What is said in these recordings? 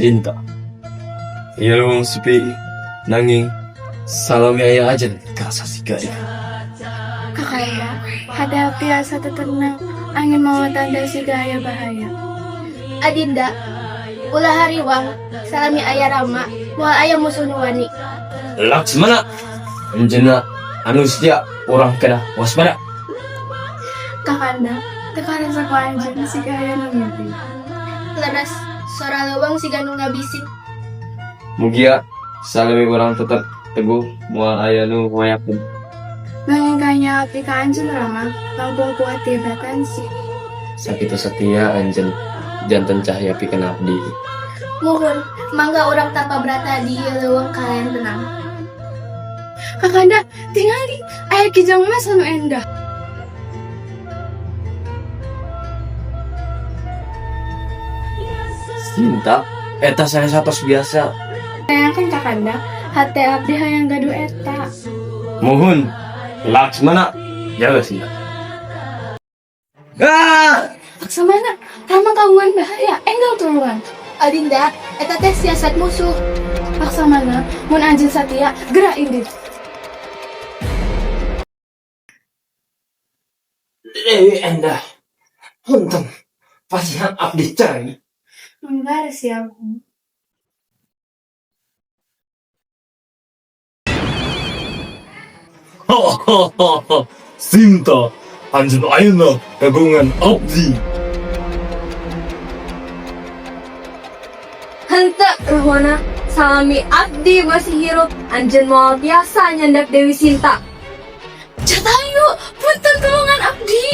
Sinta. Ieu leuweung sepi nanging salami aya anjeun karasa siga Kakanda, hati abdi asa teu tenang, angin mawa tanda siga aya bahaya. Adinda, ulah hariwang, salami aya Rama, moal aya musuh nu wani. Laksmana, anjeunna anu setia, urang kedah waspada. Kakanda, teu karasa ku anjeun siga aya nu ngintip. Leres, sora leuweung siga nu ngabisik. Mugia salami urang tetep teguh, moal aya nu ngayakeun. Nanging kaenya abdi ka anjeun, Rama, langkung kuat tibatan si. Sakitu setia anjeun janten cahaya pikeun abdi. Muhun, mangga urang tapa brata di ieu leuweung kalayan tenang. Kakanda, tingali aya kijang emas anu endah. Sinta, eta sanes satos biasa. Bayangkan, Kakanda, hati abdi hayang gaduh eta. Muhun, Laksmana, jaga Sinta. Ah! Laksamana, Rama kagungan bahaya, enggal tulungan. Adinda, eta teh siasat musuh. Laksamana, mun anjeun satia, geura indit. Dewi Endah, punten, pasihan abdi cai. Mangga, siap. Sinta, anjeun ayeuna kagungan abdi. Henteu, Rahwana, salami abdi masih hirup, anjeun moal tiasa nyandak Dewi Sinta. Jatayu, punten, tulungan abdi.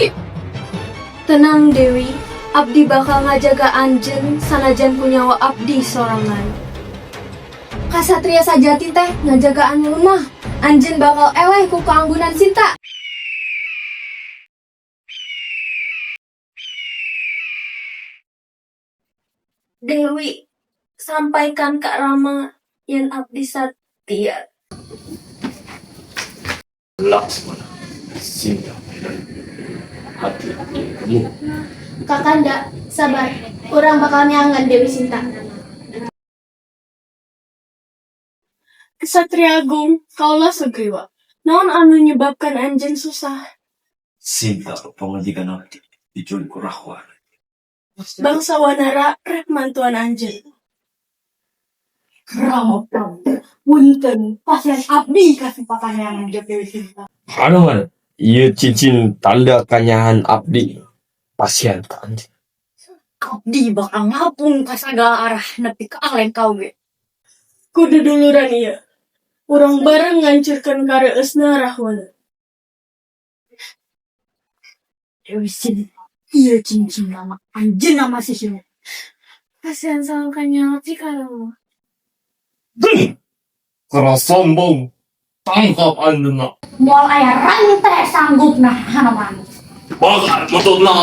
Tenang, Dewi, abdi bakal ngajaga anjeun sanajan ku nyawa abdi sorangan. Kasatria sajati teh ngajaga anu lemah. Anjeun bakal eleh ku kaanggunan Sinta. Dewi, sampaikan ka Rama yen abdi satia. Laksmana, Sinta, hati abdi remuk. Kakanda, sabar. Urang bakal neangan Dewi Sinta. Kesatria Agung, kaulah Sugriwa. Naon anu nyebabkan anjeun susah? Sinta, pamajikan abdi, diculik ku Rahwana. Bangsa Wanara rek mantuan anjeun. Rama Prabu, punten, pasihan abdi kasempatan neangan Dewi Sinta. Hanuman, ieu cincin tanda kanyahan abdi. Pasihan ka anjeun. Abdi bakal ngapung ka sagala arah nepi ka Alengka oge. Ku duduluran ieu, urang bareng ngancurkeun kareueusna Rahwana. Dewi Sinta, ieu cincin lama anjeunna masih hirup. Pasihan salam kanyaah abdi ka Rama. Kera sombong, tangkap anjeunna. Moal aya rantai sanggup nahan Hanuman. Bakar bututna.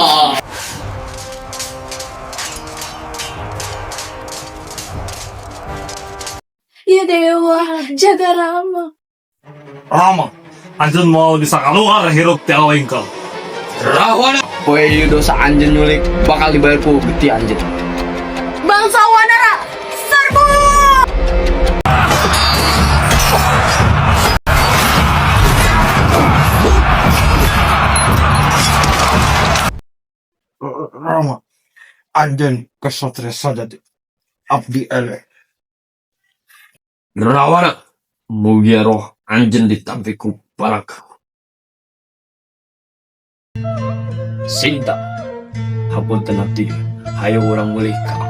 Ya Dewa, jaga Rama. Rama, anjeun moal bisa keluar hirup ti Alengka. Rahwana, poe ieu dosa anjeun nyulik bakal dibayar ku getih anjeun. Bangsa Wanara, serbu! Rama, anjeun kesatria sajati. Abdi eleh. Rahwana, mugia roh anjeun ditampi ku barakah. Sinta, hapunten abdi, hayu urang mulih ka